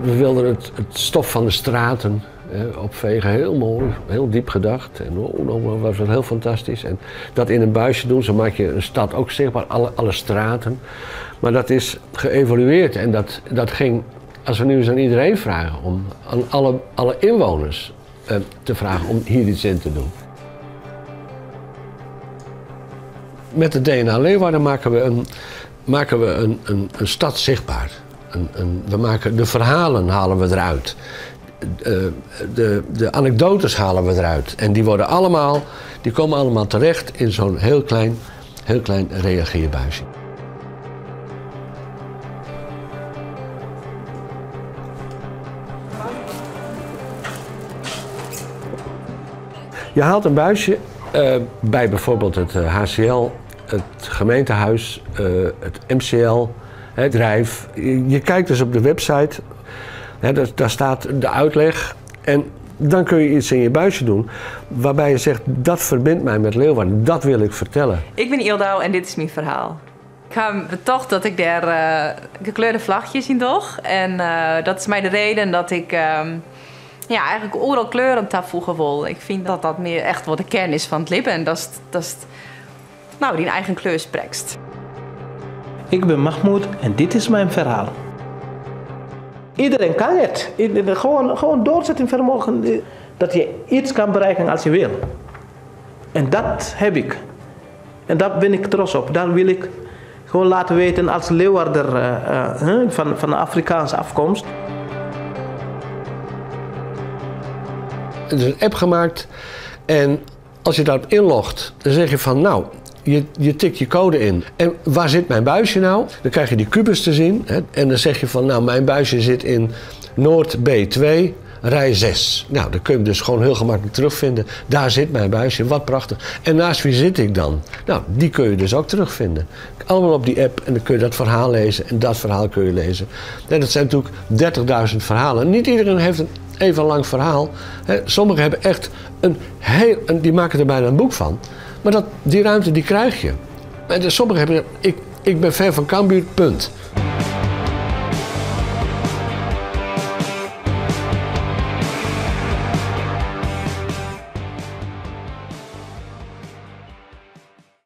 We wilden het, het stof van de straten opvegen. Heel mooi, heel diep gedacht. En oh, dat was wel heel fantastisch. En dat in een buisje doen, zo maak je een stad ook zichtbaar, alle, alle straten. Maar dat is geëvolueerd en dat, dat ging, als we nu eens aan iedereen vragen, om aan alle, alle inwoners eh, te vragen om hier iets in te doen. Met de DNA Leeuwarden maken we een, maken we een, een, een stad zichtbaar. Een, een, we maken, de verhalen halen we eruit. De, de, de anekdotes halen we eruit. En die, worden allemaal, die komen allemaal terecht in zo'n heel klein, heel klein reageerbuisje. Je haalt een buisje uh, bij bijvoorbeeld het HCL, het gemeentehuis, uh, het MCL, het Drijf. Je, je, kijkt dus op de website, hè, daar, daar staat de uitleg. En dan kun je iets in je buisje doen waarbij je zegt, dat verbindt mij met Leeuwarden, dat wil ik vertellen. Ik ben Ildau en dit is mijn verhaal. Ik ha betocht dat ik dêr uh, gekleurde vlagjes yn doch. En uh, dat is my de reden dat ik uh, ja, eigentlik oeral kleuren tafoege wol. Ik fyn dat dat mear echt wol de kearn is fan it libben. En dat dat no, dyn eigen kleur sprekst. Ik ben Mahmoud en dit is mijn verhaal. Iedereen kan het. Gewoon, gewoon doorzettingsvermogen dat je iets kan bereiken als je wil. En dat heb ik. En daar ben ik trots op. Daar wil ik gewoon laten weten als Leeuwarder uh, van, van Afrikaanse afkomst. Er is een app gemaakt en als je daarop inlogt, dan zeg je van nou, je, je tikt je code in. En waar zit mijn buisje nou? Dan krijg je die kubus te zien. Hè, en dan zeg je van nou, mijn buisje zit in Noord B2, rij 6. Nou, dan kun je hem dus gewoon heel gemakkelijk terugvinden. Daar zit mijn buisje, wat prachtig. En naast wie zit ik dan? Nou, die kun je dus ook terugvinden. Allemaal op die app en dan kun je dat verhaal lezen en dat verhaal kun je lezen. En dat zijn natuurlijk 30.000 verhalen. Niet iedereen heeft een even lang verhaal. Sommigen hebben echt een heel, die maken er bijna een boek van. Maar dat, die ruimte die krijg je. En sommigen hebben, ik, ik ben fan van Cambuur, punt.